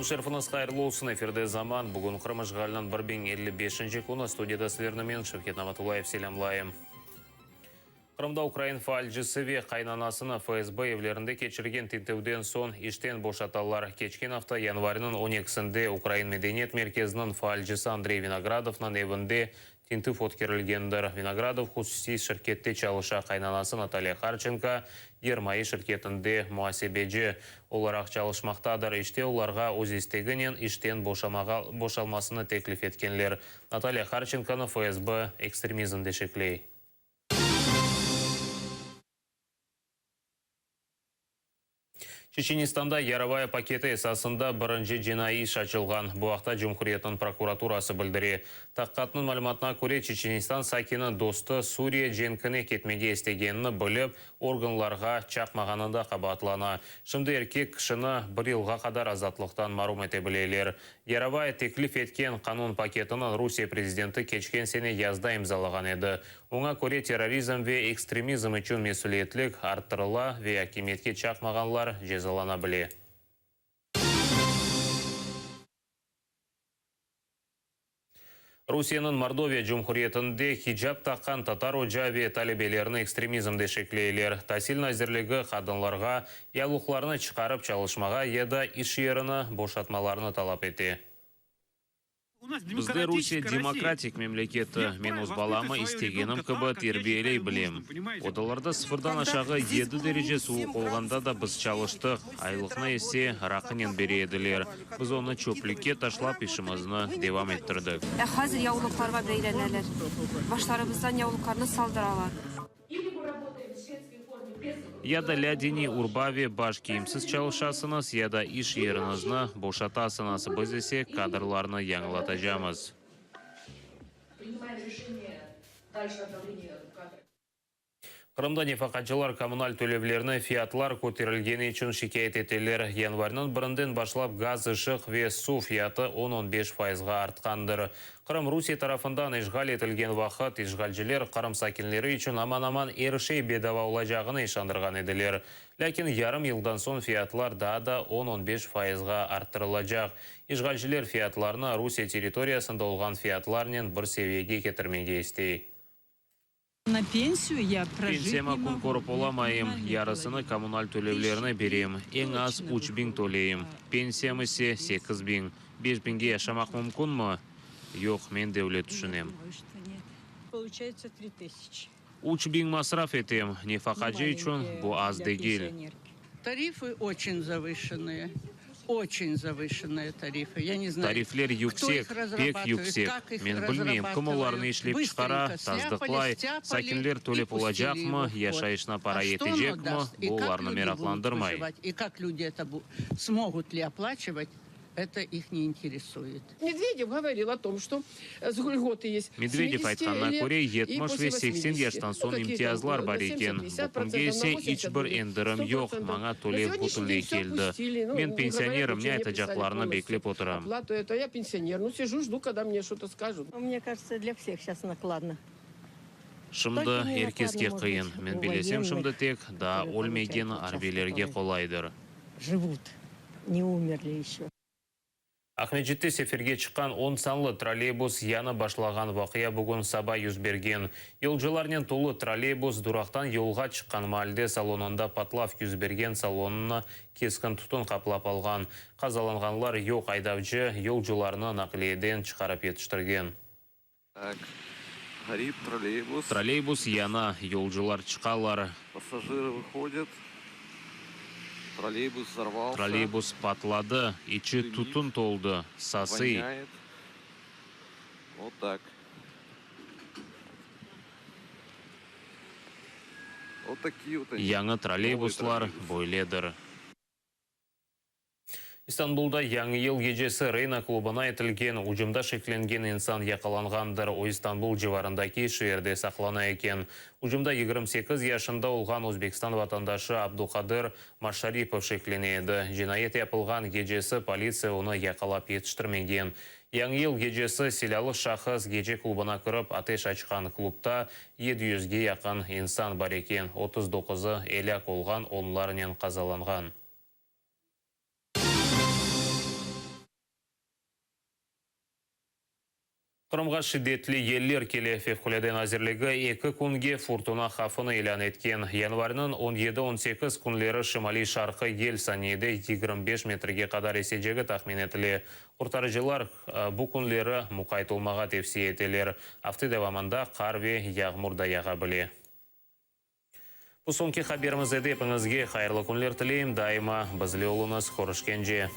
Kün şerifiñiz hayırlı olsun, efirde Zaman. Bugün Qırım işğaliniñ 1055-nci künü. Studiyada sizlerni men, Şevket Namatullayev, selâmlayım. Qırımda ukrain faalcisi ve qaynanasını FSB evlerinde keçirgen tintüvden soñ işten boşatalar. Keçken afta yanvarniñ on ekisinde Ukrain medeniyet merkeziniñ faalcisi Andrey Vinogradovnıñ evinde tintüv ötkerilgendir. Vinogradov hususiy şirkette çalışa, qaynanası Natalya Harçenko yermayı şirketinde muasebeci olaraq çalışmaqtadır. İşte olarğa öz isteginen işten boşamağa boşalmasını teklif etkenler. Natalya Harçenkonı FSB ekstremizmde şekley. Çeçenistanda Yarovaya paketi esasında birinci cinaiy iş açılğan. Bu aqta cumhuriyetniñ prokuraturası bildire. Taqiqatnıñ malümatına köre, Çeçenistan sakini dostu Suriye cenkine ketmege istegenini bilip, organlarğa çaqmağanında qabaatlana. Şimdi erkek kişini bir yılğa qadar azatlıqtan marum ete bileler. Yarovaya teklif etken qanun paketini Rusiye prezidenti keçken sene yazda imzalağan edi. Oña köre, terrorizm ve ekstremizm içün mesüliyetlik arttırıla ve akimiyetke çaqmağanlar cezalana bile. Rusiyeniñ Mordoviya Cumhuriyetinde hicap taqqan tatar oca ve talebelerini ekstremizmde şekleyler. Tasil nazirligi qadınlarğa yavluqlarını çıqarıp çalışmağa ya da iş yerini boşatmalarını talap ete. Bizde Rusiye demokratik memleketi, men öz balamı istegenim kibi terbiyeley bilem. Odalarda sıfırdan aşağı yedi derece suvuq olğanda da biz çalıştıq, aylıqnı ise raqınen bere ediler. Biz onı çöplükke taşlap işimizni devam ettirdik. Hazır yavluqlarğa beyleneler. Başlarımızdan yavluqlarnı saldıralar. Ya da lâdiniy urba ve baş kiyimsiz çalışasıñız, ya da iş yeriñizni boşatasıñız, biz ise kadrlarnı yañılatacamız. Qırımda nefaqacılar kommunal tölevlerni fiyatlar köterilgeni içün şikâyet eteler. Yanvarniñ birinden başlap gaz, ışıq ve suv fiyatı on-on beş fayızğa artqandır. Qırım Rusiye tarafından işğal etilgen vaqıt işğalciler Qırım sakinleri içün aman-aman er şey bedava olacağını işandırğan ediler. Lâkin yarım yıldan soñ fiyatlar daa da on-on beş fayızğa arttırılacaq. İşğalciler fiyatlarnı Rusiye territoriyasında olğan fiyatlarnen bir seviyege ketirmege istey. Pensiyama kün körip olamayım, yarısını kommunal tölevlerine berem, eñ az 3000 töleyim, pensiyam ise 8000. 5000-ge yaşamaq mümkünmi? Yoq, men de öyle tüşünem. 3000 masraf etem, nefaqacı içün bu az degil. Tarifı oçen zavışennıye, oçen zavışennıye tarifı, ya ne znayu, Tarifler kto yüksek, ih pek razrabatıvayıt, yüksek. kak ih Men bilmeyim, kim olarnı razrabatıvayut, işlep çıqara, bıstrenko sляpali, tasdıqlay, stяpali sakinler i tölep pustili olacaqmı, ego v ход. yaşayışına para A što ono yetecekmi, dast i bu kak olarnı люди будут meraqlandırmay. выживать, i kak люди это смогут ли оплачивать, это их ne interesuet. Medvedev govoril o tom, çto lgoty est Medvedev aytqanına köre, 70 ve 80 yaştan soñ imtiyazlar bar eken. Bu künge ise iç bir endirim yoq, maña tölev bütünley keldi. Men pensionerim, ne aytacaqlarını beklep oturam. Şimdi er keske qıyın. Men bilesem, şimdi tek daa ölmegen arbiylerge qolaydır. Aqmescitte seferge çıqqan on sanlı trolleybus yanıp başlağan vaqia bugün saba yüz bergen. Yolcularnen tolu trolleybus duraqtan yolğa çıqqan maalde salonında patlav yüz bergen, salonını keskin tütün qaplap alğan. Qazalanğanlar yoq, aydavcı yolcularnı naqliyeden çıqarıp yetiştirgen. Tak, ğorit trolleybus. Trolleybus yana, yolcular çıqalar. Passajirı vıhodât. Trolleybus vzorvalsâ. Trolleybus patladı, içi Dımit. tütün toldı, sasıy. Vonâet. Vot tak. Vot takiye vot oni. Yañı Novıye trolleybuslar trolleybusy. böyledir. İstanbulda Yañı yıl gecesi Reina klubına etilgen ücümda şeklengen insan yaqalanğandır. O, İstanbul civarındaki şeerde saqlana eken. Ücümda 28 yaşında olğan Özbekistan vatandaşı Abduqadır Maşaripov şeklene edi. Cinayet yapılğan gecesi politsiya onı yaqalap yetiştirmegen. Yañı yıl gecesi silâlı şahıs gece klubına kirip ateş açqan. Klubta 700ge yaqın insan bar eken, 39ı elâk olğan, onlarnen qazalanğan. Qırımğa şiddetli yeller kele. Fevqulâde nazirligi eki künge furtuna havfını ilân etken. Yanvarniñ on yedi, 18 künleri şimaliy-şarqiy yel saniyede 25 metrge qadar esecegi tahmin etile. Qurtarıcılar bu künleri muqayt olmağa tevsiye eteler. Afta devamında qar ve yağmur da yağa bile. Bu soñki haberimiz edi. Epiñizge hayırlı künler tileyim. Daima bizle oluñız. Körüşkence.